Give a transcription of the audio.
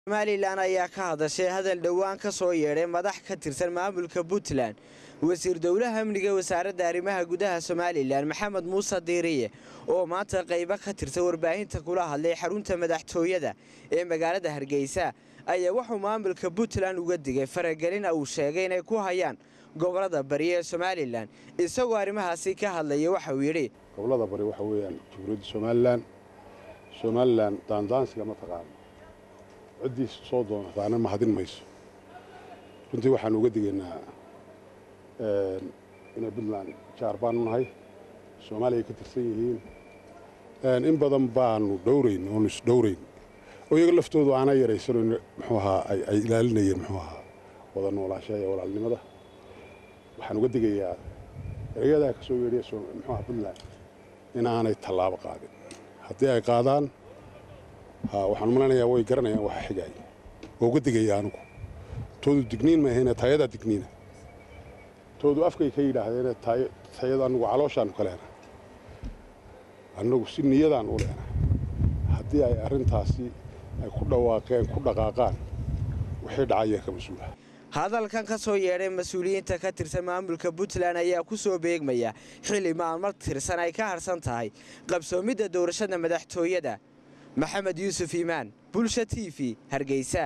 Somalilan ayaa ka hadashay hadal dhowaan ka soo yeedhay madax ka tirsan maamulka Puntland. Wasiir dowlaha amniga wasaaradda arrimaha gudaha Somalilan, Maxamed Muuse Diiriye, oo maanta qaybo ka tirsan warbaahinta kula hadlay xarunta madaxtooyada ee magaalada Hargeysa, ayaa wuxuu maamulka Puntland uga digay faragelin uu sheegay inay ku hayaan gobolada bari ee Somalilan. Isagoo arrimahaasi ka hadlaya waxa uu yidhi: Gobolada bari waxa weeyaan Jamhuuriyadda Somalilan. Somalilan daandaansiga ma taqaano, ciddiisa soo doonataana mahadin mayso. Runtii waxaanu uga digaynaa inay Puntland jaar baanu nahay, Soomaaliya ka tirsan yihiin. In badan baanu dhowrayn oonu isdhowrayn oo iyaga laftoodu aanay yaraysan, muxuu ahaa, ay ilaalinayeen, muxuu ahaa, wada noolaashaha iyo walaalnimada. Waxaan uga digayaa erayadaa ka soo yeedhaya, muxuu ahaa, Puntland inaanay tallaabo qaadin. Haddii ay qaadaan, waxaan malanayaa way garanayaan waxa xigaya. Waa uga digaya anigu. Toodu digniin maahayne, tayadaa digniina. Toodu afkay ka yidhaahdeene, tayada anigu calooshaanu ka leena, annagu si niyadaan u leena. Haddii ay arrintaasi ay ku dhawaaqeen ku dhaqaaqaan, wixii dhacaya ka mas-uula. Hadalkan ka soo yeedhay mas-uuliyiinta ka tirsan maamulka Puntland ayaa ku soo beegmaya xilli maalmo tirsan ay ka harsan tahay qabsoomidda doorashada madaxtooyada. Maxamed Yuusuf Iimaan, Bulsha TV, Hargeysa.